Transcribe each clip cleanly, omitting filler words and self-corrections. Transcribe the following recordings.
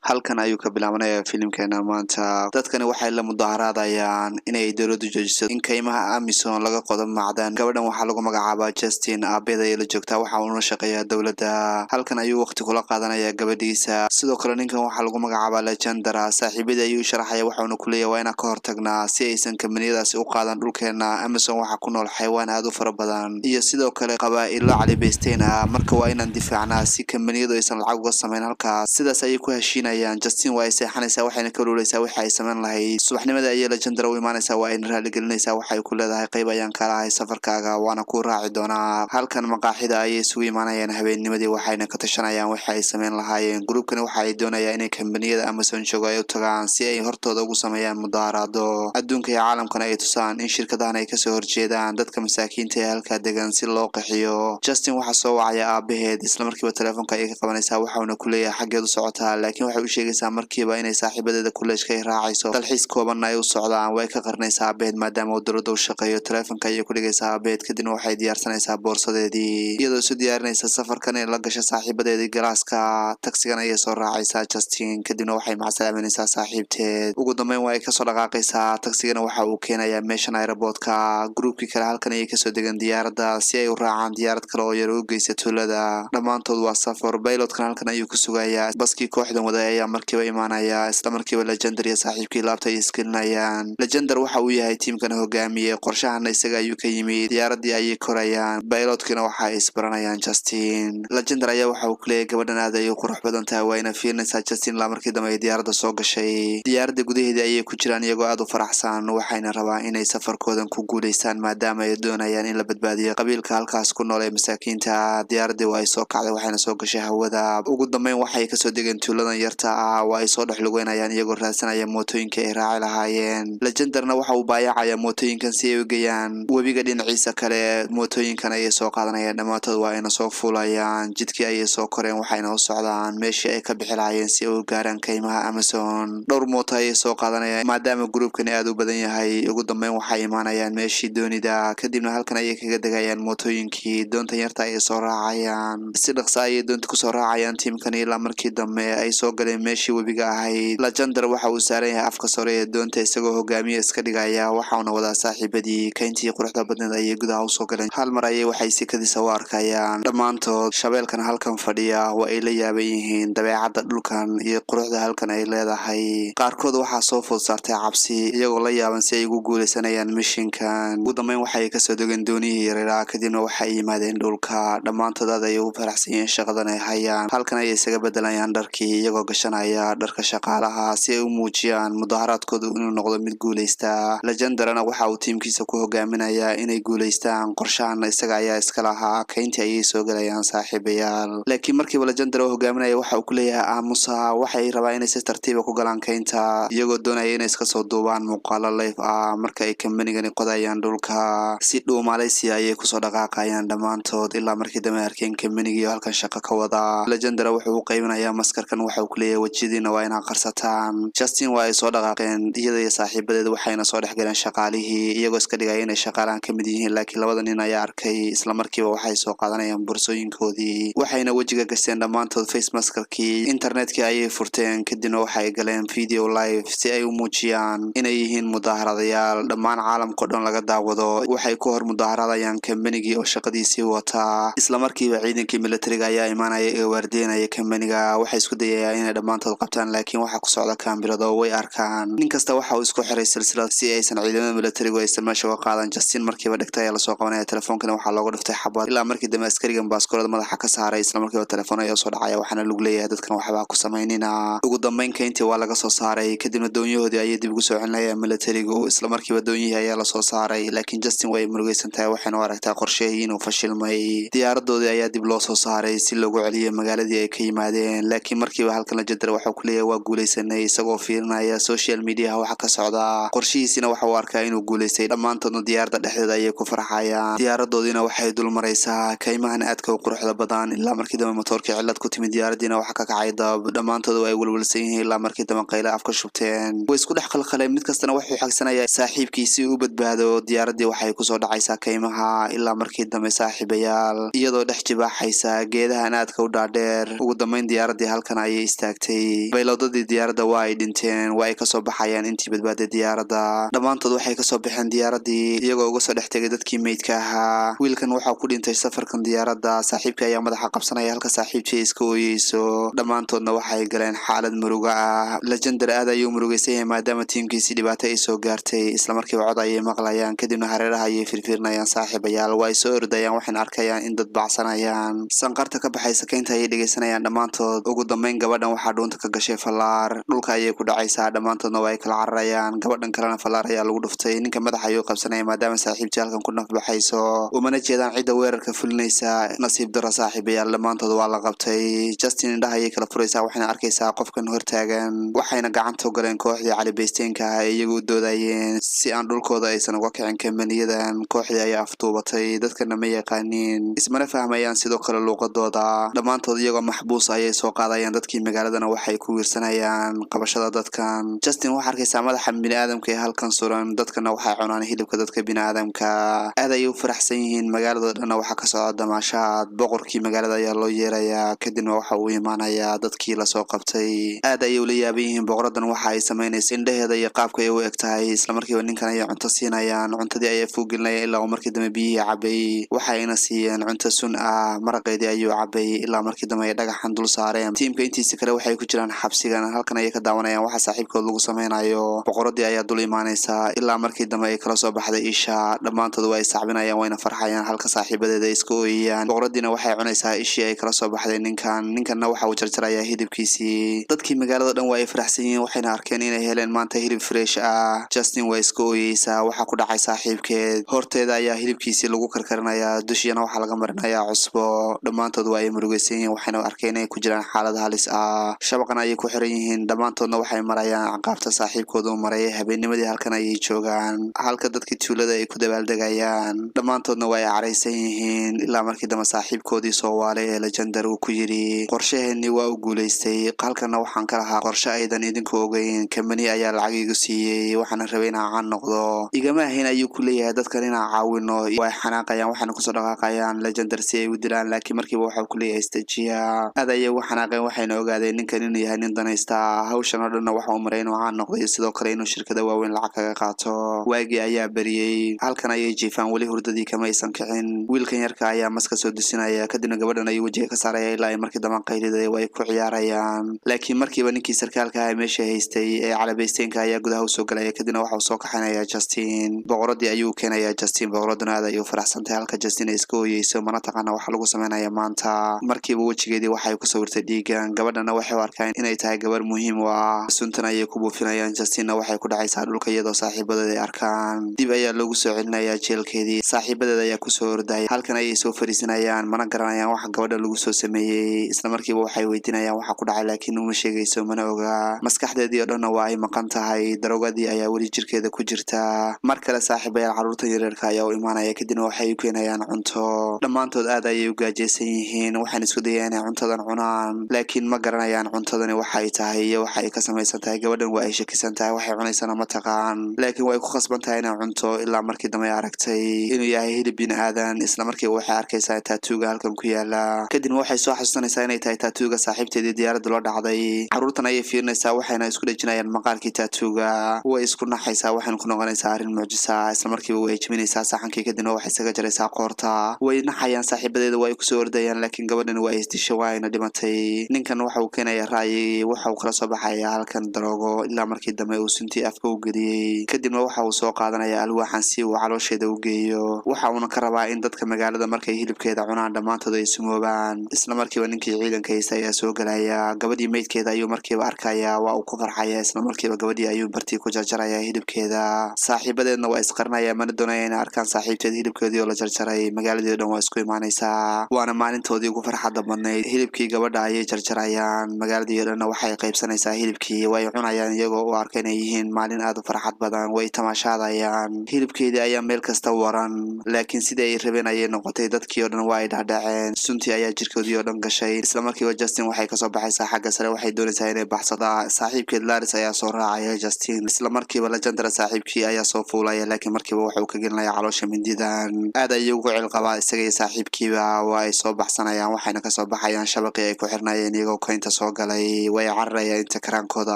Halkan ayuu ka bilaabanaya filimkeena maanta. Dadkani waxay la mudaharaadayaan inay dowladdu joojiso in kaymaha Amazon laga qodo macdan. Gabadhan waxaa lagu magacaabaa Justin, aabeed ayay la joogtaa, waxa uuna shaqeeyaa dowladda. Halkan ayuu waqti kula qaadanaya gabadhiisa. Sidoo kale ninkan waxaa lagu magacaabaa Lejandra, saaxiibadii ayuu sharaxaya, waxauna ku leeyahay waa inaan ka hortagnaa si aysan kambaniyadaasi u qaadan dhulkeena. Amazon waxaa ku nool xayawaan aad u fara badan iyo sidoo kale qabaa'ilo calibaysteen ah, marka waa inaan difaacnaa si kambaniyadu aysan lacag uga samayn halkaas. Sidaas ayay ku heshiinayaan. Justin waa ay seexanaysaa, waxayna ka luuleysaa waxa ay samayn lahayd. Subaxnimada ayay Lejandra u imaanaysaa, waa ayna raaligelinaysaa. Waxay ku leedahay qayb ayaan kala ahay safarkaaga, waana ku raaci doonaa. Halkan maqaaxida ayay isugu imaanayaan habeennimadii, waxayna ka tashanayaan waxa ay samayn lahaayeen. Gruubkani waxa ay doonayaan inay kambaniyada Amazon joogo ay u tagaan si ay hortooda ugu sameeyaan mudaharaado, adduunka iyo caalamkana ay tusaan in shirkadahan ay kasoo horjeedaan dadka masaakiinta ee halkaa degan si loo qaxiyo. Justin waxaa soo wacaya aabaheed, islamarkiiba telefoonka ayay ka qabanaysaa, waxauna ku leeyahay xaggeed u socotaa, laakiin waxay u sheegaysaa markiiba inay saaxiibadeeda kolleejka ay raacayso, dalxiis koobanna ay u socdaan. Way ka qarinaysaa aabaheed maadaama uu dowladda u shaqeeyo. Telefoonka ayay ku dhigaysaa aabaheed, kadibna waxay diyaarsanaysaa boorsadeedii, iyadoo isu diyaarinaysa safarkan inay la gasho saaxiibadeedii galaaska. Tagsigan ayay soo raacaysaa Justin, kadibna waxay macasalaaminaysaa saaxiibteed. Ugu dambeyn waa ay kasoo dhaqaaqaysaa, tagsigana waxa uu keenayaa meeshan airportka. Gruubkii kale halkan ayay kasoo degan diyaaradda si ay u raacaan diyaarad kale oo yar u geysa tuulada. Dhammaantood waa safar. Pilotkan halkan ayuu ku sugayaa. Baskii kooxdan waday ayaa markiiba imaanaya. Isla markiiba Legender iyo saaxiibkii laabta ay isgelinayaan. Legender waxa uu yahay tiimkan hogaamiye, qorshahana isaga ayuu ka yimid. Diyaaradii ayay korayaan, pilotkina waxa ay isbaranayaan Justin. Legender ayaa waxa uu kuleeyahay gabadhan aad ayay qurux badan tahay, waa ina fiirinaysaa Justin. Ilaa markii dambe ay diyaaradda soo gashay, diyaaradda gudaheedii ayay ku jiraan iyagoo aad u faraxsan, waxayna rabaan inay safarkoodan ku guuleystaan maadaama ay doonayaan in la badbaadiyo qabiilka halkaas ku nool ee masaakiinta. Diyaaradii waa ay soo kacday, waxayna soo gashay hawada. Ugu dambeyn waxay kasoo degeen tuuladan yarta ah. Waa ay soo dhex lugeynayaan iyagoo raadsanaya mootooyinka ay raaci lahaayeen. Legenderna waxa uu baayacaya mootooyinkan si ay u geeyaan webiga dhinaciisa kale. Mootooyinkan ayay soo qaadanayaan dhammaantood, waa ayna soo fuulayaan. Jidkii ayay soo koreen, waxayna u socdaan meeshii ay ka bixi lahaayeen si ay u gaaraan kaymaha Amazon. Dhowr mooto ayay soo qaadanayaan maadaama gruubkani aad u badan yahay. Ugu dambeyn waxay imaanayaan meeshii doonida, kadibna halkan ayay kaga degayaan mootooyinkii. Doontan yarta ayay soo raacayaan. Si dhaqsa ayay doonta kusoo raacayaan tiimkani ilaa markii dambe ay soo galeen meeshii webiga ahayd. Legender waxa uu saaran yahay afka sore ee doonta isagoo hogaamiye iska dhigaya, waxauna wadaa saaxiibadii. Kayntii quruxda badneed ayay gudaha usoo galeen. Hal mar ayay waxay sikadiisa u arkayaan dhammaantood shabeelkan halkan fadhiya. Waa ay la yaaban yihiin dabeecadda dhulkan iyo quruxda halkan ay leedahay. Qaarkood waxaa soo food saartay cabsi, iyagoo la yaaban si ay ugu guuleysanayaan mishinkan. Ugu dambeyn waxay kasoo degeen dooniyihii yareeraa, kadibna waxay yimaadeen dhulka. Dhammaantood aad ayay ugu faraxsan yihiin shaqadan ay hayaan. Halkan ayay isaga bedelayaan dharkii iyagoo gashanaya dharka shaqaalaha si ay u muujiyaan mudaharaadkoodu inuu noqdo mid guuleysta. Legenderana waxa uu tiimkiisa ku hogaaminayaa inay guuleystaan, qorshahana isaga ayaa iska lahaa. Kayntii ayay soo galayaan saaxiibayaal, laakiin markiiba Legender oo hogaaminaya waxa uu ku leeyahay aamusa. Waxay rabaa inay si tartiiba ku galaan kaynta, iyagoo doonaya inay iska soo duubaan muuqaalo live ah marka ay kambanigani qodayaan dhulka. Si dhuumaalaysi ayay kusoo dhaqaaqayaan dhammaantood ilaa markii dambe arkeen kambanigii halkan shaqo ka wadaa. Legendera wuxuu u qaybinayaa maskarkan, waxa uu ku leeyahay wejiyadiina waa inaa qarsataan. Justin waa ay soo dhaqaaqeen iyada iyo saaxiibadeed, waxayna soo dhex galeen shaqaalihii iyagoo iska dhigaya inay shaqaalahan ka mid yihiin, laakiin labada nin ayaa arkay. Isla markiiba waxay soo qaadanayaan boorsooyinkoodii, waxayna wejiga gashteen dhammaantood face maskarkii. Internetkii ayay furteen, kadibna waxay galeen video live si ay u muujiyaan inay yihiin mudaharadayaal dhammaan caalamkao dhan laga daawado. Waxay ku hor mudaharadayaan kambanigii oo shaqadiisii wataa. Isla markiiba ciidankii militariga ayaa imaanaya ee waardiyanaya kambaniga. Waxay isku dayayaan inay dhammaantood qabtaan, laakiin waxaa ku socda kaambirado, way arkaan. Nin kasta waxa uu isku xiray silsilad si aysan ciidamada militarigu aysan meesha uga qaadan. Justin markiiba dhegta ayaa lasoo qabanaya, telefoonkana waxaa looga dhiftay xabad, ilaa markii dambe askarigan baaskoolada madaxa ka saaray. Isla markiiba telefoon ayaa usoo dhacaya, waxaana lagu leeyahay dadkan waxbaa ku samaynina. Ugu dambeyn kayntii waa laga soo saaray, kadibna doonyahoodii ayay dib ugu soo celinayaan militarigu. Isla markiiba doonyihii ayaa lasoo saaray, laakiin Justin way murugaysan tahay, waxayna u aragtaa qorshehii inuu fashilmay. Diyaaradoodii ayaa dib loo soo saaray si loogu celiyo magaaladii ay ka yimaadeen, laakiin markiiba halkan Legender waxuu ku leeyahay waa guuleysanay, isagoo fiirinaya social mediaha waxa ka socda. Qorshihiisina waxa uu arkaa inuu guuleystay. Dhammaantoodna diyaaradda dhexdeeda ayay ku farxayaan. Diyaaradoodiina waxay dul maraysaa kaymahan aadka u quruxda badan, ilaa markii dambe motoorkii cillad ku timid, diyaaraddiina waxaa ka kacay dab. Dhammaantood ay welwelsan yihiin ilaa markii dambe qayle afka shubteen. Way isku dhex qalqaleen, mid kastana wuxuu xagsanayaa saaxiibkii si uu u badbaado. Diyaaraddii waxay kusoo dhacaysaa kaymaha ilaa markii dambe saaxiibayaal, iyadoo dhex jibaaxaysa geedahan aadka u dhaadheer. Ugu dambeyn diyaaradii halkan ayay istaagtay. istaagtay. Baylowdadii diyaaradda waa ay dhinteen, waa ay kasoo baxayaan intii badbaaday diyaaradda. Dhammaantood waxay kasoo baxeen diyaaradii, iyagoo uga soo dhex tegay dadkii meydka ahaa. Wiilkan waxaa ku dhintay safarkan diyaaradda. Saaxiibkii ayaa madaxa qabsanaya, halka saaxiibtii iska ooyeyso. Dhammaantoodna waxay galeen xaalad muruga ah. Legender aad ayuu murugaysan yahay, maadaama tiimkiisii dhibaato ay soo gaartay. Islamarkiiba cod ayay maqlayaan, kadibna hareeraha ayay firfiirnayaan. Saaxiibayaal, waa ay soo ordayaan, waxayna arkayaan in dad bacsanayaan. Sanqarta ka baxaysa keynta ayay dhegaysanayaan dhammaantood. Ugu dambeyn gabadhan waxaa dhuunta ka gashay fallaar, dhulka ayay ku dhacaysaa. Dhammaantoodna waa ay kala cararayaan. Gabadhan kalena fallaar ayaa lagu dhuftay. Ninka madaxa ayuu qabsanaya, maadaama saaxiibtii halkan ku nafbaxayso. Umana jeedaan cidda weerarka fulinaysa. Nasiib daro, saaxiibayaal, dhammaantood waa la qabtay. Justin indhaha ayay kala furaysaa, waxayna arkaysaa qofkan hortaagan. Waxayna gacanta u galeen kooxdii Cali Beysteenka ah ee iyagu u doodayeen si aan dhulkooda aysan uga kicin kambaniyadan. Kooxdii ayaa afduubatay. Dadkana ma yaqaaniin, ismana fahmayaan sidoo kale luuqadooda. Dhammaantood iyagoo maxbuus ayay soo qaadayaan. Dadkii magaaladana waxay ku wiirsanayaan qabashada dadkan. Justin waxaa arkaysaa madaxa biniaadamka ee halkan suran. Dadkana waxay cunaan hilibka dadka biniaadamka. Aad ayay u faraxsan yihiin. Magaalada dhanna waxaa ka socda damaashaad. Boqorkii magaalada ayaa loo yeerayaa, kadibna waxa uu imaanayaa dadkii lasoo qabtay. Aad ayay ula yaaban yihiin boqoradan waxa ay samaynaysa, indhaheeda iyo qaabka ay u eg tahay. Islamarkiiba ninkan ayay cunto siinayaan. Cuntadii ayaa fuugelinaya ilaa uu markii dambe biyihii cabay. Waxayna siiyeen cunto sun ah, maraqeedii ayuu cabay, ilaa markii dambe ay dhagaxan dul saareen. Tiimka intiisa kale waxay ku jiraan xabsigan. Halkan ayay ka daawanayaan waxa saaxiibkood lagu sameynayo. Boqoradii ayaa dul imaanaysa, ilaa markii dambe ay kala soo baxday isha. Dhammaantood waa ay sacbinayaan, wayna farxayaan, halka saaxiibadeeda ay iska ooyayaan. Boqoradiina waxay cunaysaa ishii ay kala soo baxday ninkan. Ninkanna waxa uu jarjarayaa hilibkiisii. Dadkii magaalada dhan waa ay faraxsan yihiin, waxayna arkeen inay heleen maanta hilib fresh ah. Justin waa iska ooyeysaa. Waxaa ku dhacay saaxiibkeed. Horteeda ayaa hilibkiisii lagu karkarinayaa, dushiyana waxaa laga marinayaa cusbo. Dhammaantood waa ay murugaysan yihiin, waxayna arkeen inay ku jiraan xaalad halis ah. Shabaqan ayay ku xiran yihiin. Dhammaantoodna waxay marayaan ciqaabta saaxiibkooda u maray. Habeennimadii halkan ayay joogaan, halka dadkii tuulada ay ku dabaaldegayaan. Dhammaantoodna waa ay caraysan yihiin, ilaa markii dambe saaxiibkoodii soo waalay ee Legender uu ku yidhi: "Qorshaheenii waa u guulaystay. Halkanna waxaan ka lahaa qorshe aydan idinku ogeyn. Kambani ayaa lacag igu siiyey, waxaana rabay inaan caan noqdo. Igama ahayn," ayuu ku leeyahay, "dadkan inaan caawino." Way xanaaqayaan, waxaana kusoo dhaqaaqayaan Legender si ay u dilaan, laakiin markiiba waxau ku leeyahay: "Istajiya." Aad ayay ugu xanaaqeen, waxayna ogaadeen ninkan inuu yahay nin danaysta. Hawshan oo dhanna waxa uu maray inuu caan noqday, sidoo kale inuu shirkada waaweyn lacag kaga qaato. Waagii ayaa beriyey. Halkan ayay jiifaan, weli hurdadii kama aysan kicin. Wiilkan yarka ayaa maska soo dusinaya, kadibna gabadhan ayuu wejiga ka saaraya, ilaa ay markii dambe qayliday. Way ku ciyaarayaan, laakiin markiiba ninkii sarkaalka ah meesha haystay ee Calabaysteenka ayaa gudaha usoo galaya, kadibna waxa uu soo kaxinaya Justin. Boqoradii ayuu keenayaa Justin. Boqoraduna aad ayuu faraxsantahay, halka Justin ay iska ooyeyso, mana taqaana waxa lagu sameynaya maanta. Markiiba wejigeedii waxay ku sawirtay dhiigan. Gabadhana waxay u arkaan inay tahay gabar muhiim u ah. Suntan ayay ku buufinayaan. Justinna waxay ku dhacaysaa dhulka, iyadoo saaxiibadeed ay arkaan. Dib ayaa loogu soo celinayaa jeelkeedii. Saaxiibadeed ayaa kusoo ordaya. Halkan ayay soo fariisanayaan, mana garanayaan waxa gabadha lagu soo sameeyey. Isla markiiba waxay weydiinayaan waxa ku dhacay, laakiin uma sheegayso, mana oga. Maskaxdeedii oo dhanna waa ay maqan tahay, darogadii ayaa weli jirkeeda ku jirta. Mar kale, saaxiibayaal, carruurtan yareerka ayaa u imaanaya, kadibna waxay u keenayaan cunto. Dhammaantood aad ayay u gaajaysan yihiin, waxayna isku dayayaan inay cuntadan cunaan, laakiin ma garanayaan cuntadani waxay tahay iyo waxa ay ka samaysan tahay. Gabadhan waa ay shakisan tahay, waxay cunaysana ma taqaan, laakiin way ku khasban tahay inay cunto, ilaa markii dambe ay aragtay inuu yahay hilib bini aadan. Isla markiiba waxay arkaysaa tattoo-ga halkan ku yaala, kadibna waxay soo xasuusanaysaa inay tahay tattoo-ga saaxiibteedii diyaaradda loo dhacday. Carruurtan ayay fiirinaysaa, waxayna isku dhejinayaan maqaarkii tattoo-ga. Way isku naxaysaa, waxayna ku noqonaysaa arrin mucjisa. Isla markiiba way jebinaysaa saxankii, kadibna waxay isaga jaraysaa qoorta. Way naxayaan saaxiibadeeda, waa ay kusoo ordayaan, laakiin gabadhan waa ay isdisha, waa ayna dhimatay. Ninkan waxa uu keenayaa ra'yi. Waxa uu kala soo baxaya halkan daroogo, ilaa markii dambe uu suntii afka u geliyey. Kadibna waxa uu soo qaadanaya alwaaxan si uu caloosheeda u geeyo. Waxa uuna ka rabaa in dadka magaalada markay hilibkeeda cunaan dhammaantood ay sumoobaan. Isla markiiba ninkii ciidanka haysta ayaa soo gelaya. Gabadhii meydkeeda ayuu markiiba arkaya, waa uu ku farxaya. Isla markiiba gabadhii ayuu bartii ku jarjaraya hilibkeeda. Saaxiibadeedna waa isqarinaya, mana doonaya inay arkaan saaxiibteed hilibkeedii oo la jarjaray. Magaaladii o dhan waa isku imaanaysaa, waana maalintoodii ugu farxadda badnayd. Hilibkii gabadha ayay jarjarayaan. Magaaladii o dhanna waxay qaybsanaysaa hilibkii, way cunayaan, iyagoo u arka inay yihiin maalin aad u farxad badan. Way tamaashaadayaan. Hilibkeedii ayaa meel kasta waran, laakiin sidii ay rabeen ayay noqotay. Dadkii oo dhan waa ay dhacdhaceen, suntii ayaa jirkoodii oo dhan gashay. Isla markiiba Justin waxay kasoo baxaysaa xagga sare, waxay doonaysaa inay baxsadaa. Saaxiibkeed Laris ayaa soo raacaya Justin. Isla markiiba Lajandara saaxiibkii ayaa soo fuulaya, laakiin markiiba waxa uu ka gelinaya caloosha mindidan. Aad ayuu ugu cilqabaa isaga iyo saaxiibkiiba. Waa ay soo baxsanayaan, waxayna kasoo baxayaan shabaqii ay ku xirnayeen, iyagoo kaynta soo soo galay. Way cararayaan inta karaankooda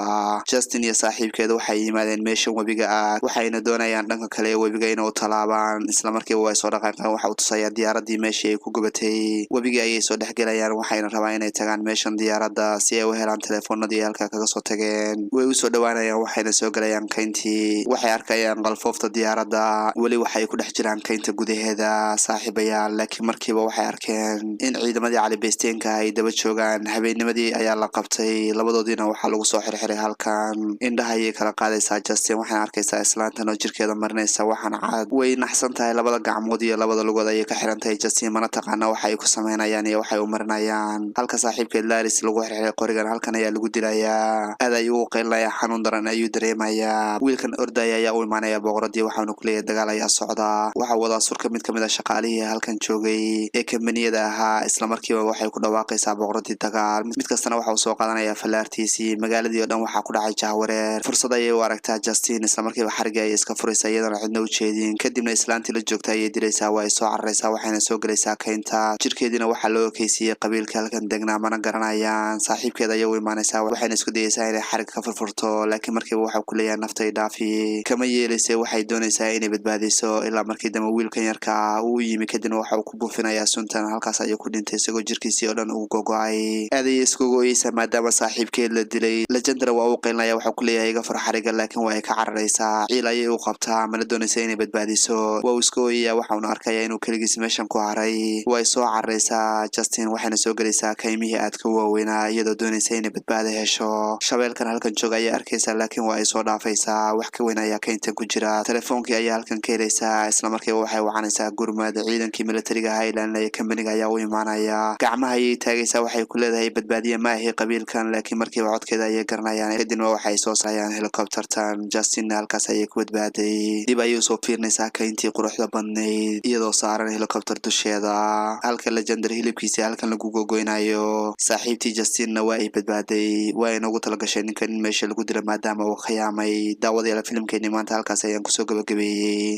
ah. Justin iyo saaxiibkeeda waxay yimaadeen meeshan webiga ah, waxayna doonayaan dhanka kale ee webiga inay u tallaabaan. Islamarkiiba way soo dhaqaaqeen. Waxa uu tusayaa diyaaradii meeshii ay ku gubatay. Webigii ayay soo dhexgelayaan, waxayna rabaan inay tagaan meeshan diyaaradda si ay u helaan teleefoonadii ay halkaa kaga soo tageen. Way usoo dhowaanayaan, waxayna soo gelayaan kayntii. Waxay arkayaan qalfoofta diyaaradda. Weli waxay ku dhex jiraan kaynta gudaheeda, saaxiibayaal, laakiin markiiba waxay arkeen in ciidamadii calibeysteenka ay daba joogaan. Habeennimadii ayaa la qabtay, labadoodiina waxaa lagu soo xirxiray halkan. Indhaha ayay kala qaadaysaa Justin, waxayna arkaysaa islaantan oo jirkeeda marinaysa waxaan cad. Way naxsan tahay. Labada gacmood iyo labada lugood ayay ka xiran tahay Justin, mana taqaana waxa ay ku sameynayaan iyo waxay u marinayaan. Halka saaxiibkeed Laris lagu xirxiray qorigan, halkan ayaa lagu dilayaa. Aad ayuu u qaylinaya, xanuun daran ayuu dareemayaa. Wiilkan ordaya ayaa u imaanaya boqoradii, waxaanu ku leeyahay dagaal ayaa socdaa. Waxaa wadaa surka mid kamid a shaqaalihii halkan joogay ee kambaniyada ahaa. Islamarkiiba waxay ku dhawaaqaysaa boqoradii dagaal. Mid kastana waxa uu soo qaadanayaa fallaartiisii. Magaaladii oo dhan waxaa ku dhacay jahwareer. Fursad ayay u aragtaa Justin. Islamarkiiba xarigii ayay iska furaysaa iyadoona cidna u jeedin. Kadibna islaantii la joogta ayay dilaysaa. Waa ay soo cararaysaa, waxayna soo gelaysaa kaynta. Jirkeediina waxaa loo ekeysiiyey qabiilka halkan degnaa, mana garanayaan. Saaxiibkeed ayay u imaanaysaa, waxayna isku dayaysaa inay xarig ka furfurto, laakiin markiiba waxau ku leeyahay naftay dhaafi. Kama yeelaysa, waxay doonaysaa inay badbaadiso, ilaa markii dambe wiilkan yarka ah uu yimi. Kadibna waxa uu ku buufinayaa suntan. Halkaas ayuu ku dhintay isagoo jirkiisii oo dhan uu gogo-ay. Aad ayay iskugu oyeysaa maadaama saaxiibkeed la dilay. Legendra waa uu qaylinaya, waxuu ku leeyahay iga fur xariga, laakiin waa ay ka cararaysaa. Ciil ayay u qabtaa, mana doonaysa inay badbaadiso. Waa uu iska ooyaya, waxauna arkaya inuu keligiis meeshan ku haray. Way soo cararaysaa Justin, waxayna soo gelaysaa kaymihii aadka u waaweynaa, iyadoo doonaysa inay badbaado hesho. Shabeelkan halkan jooga ayay arkaysaa, laakiin waa ay soo dhaafaysaa. Wax ka weyn ayaa kayntan ku jira. Telefoonkii ayaa halkan ka helaysaa. Islamarkiiba waxay wacanaysaa gurmad. Ciidankii militariga ahaa ilaalinaya kambaniga ayaa u imaanaya. Gacmaha ayay taagaysaa, waxay ku leedahay badbaadiye, ma ahi qabiilkan, laakiin markiiba codkeeda ayay garanayaan. Kadibna waxay soo saarayaan helicoptertan. Justinna halkaas ayay ku badbaaday. Dib ayay usoo fiirinaysaa kayntii quruxda badnayd iyadoo saaran helicopter dusheeda, halka Legender hilibkiisa halkan lagu gogoynayo. Saaxiibtii Justinna waa ay badbaaday. Waa inoogu talagashay ninkan in meesha lagu dilo maadaama uu khiyaamay. Daawadayaal, filimkeeni maanta halkaas ayaan kusoo gabagabeeyey.